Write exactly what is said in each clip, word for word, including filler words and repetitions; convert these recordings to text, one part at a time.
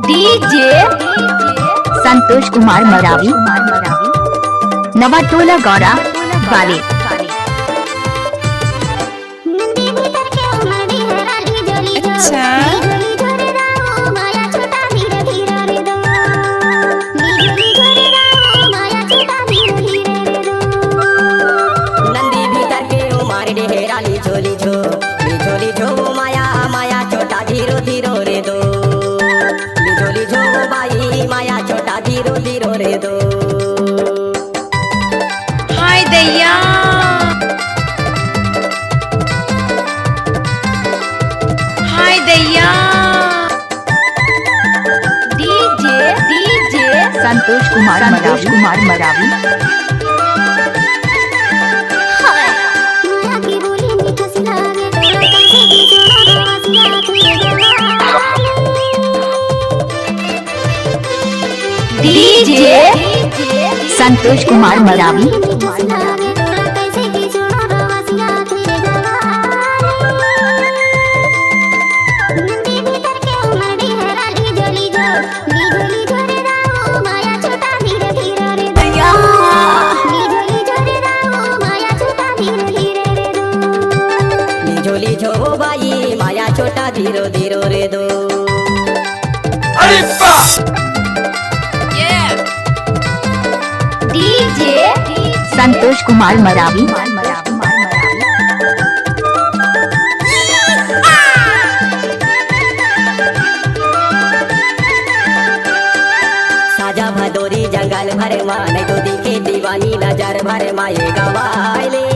DJ Santosh Kumar Maravi, नवा टोला गौरा वाले। अच्छा। नंदी भीतर के उमर डेहरा ली झोली झो, ली झोली झो माया, माया छोटा धीरो धीरो रे दो। ली झोली झो बाई माया छोटा धीरो धीरो रे दो। हाय दैया, हाय दैया। DJ, DJ Santosh Kumar Maravi, Kumar Maravi. DJ Santosh Kumar Maravi. ली झोली झो बाई माया छोटा धीरो धीरो रे दो। अरे बा! डीजे संतोष कुमार मरावी। साजा भदोरी जंगल भर मा, नहीं तो दिखे दीवानी नजर भर मा ये गवाले।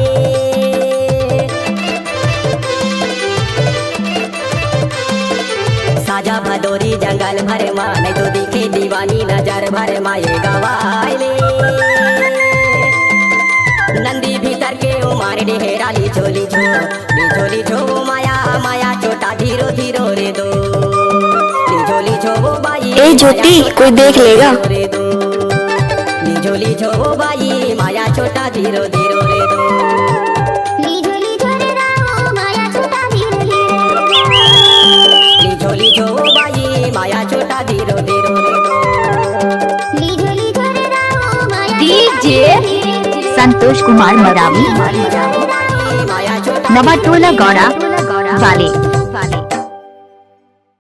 साजा भदोरी जंगल भर मा, नहीं तो दिखे दीवानी नजर भर मा ये गवाले। नंदी भीतर के उमार डेहरा ली झोली झो, ली झोली झो माया, माया छोटा धीरो धीरो रे दो। ली झोली झो वो बाई ए ज्योति, कोई देख लेगा। रे दो। ली झोली झो वो बाई माया छोटा धीरो धीरो रे दो। ली झोली झो रे राम माया छोटा धीरो धीरो रे दो। ली झोली झो वो बाई माया छोटा धीरो धीरो रे दो। ली झोली झो रे राम माया डीजे संतोष कुमार मरावी, नवा टोला गौरा वाले।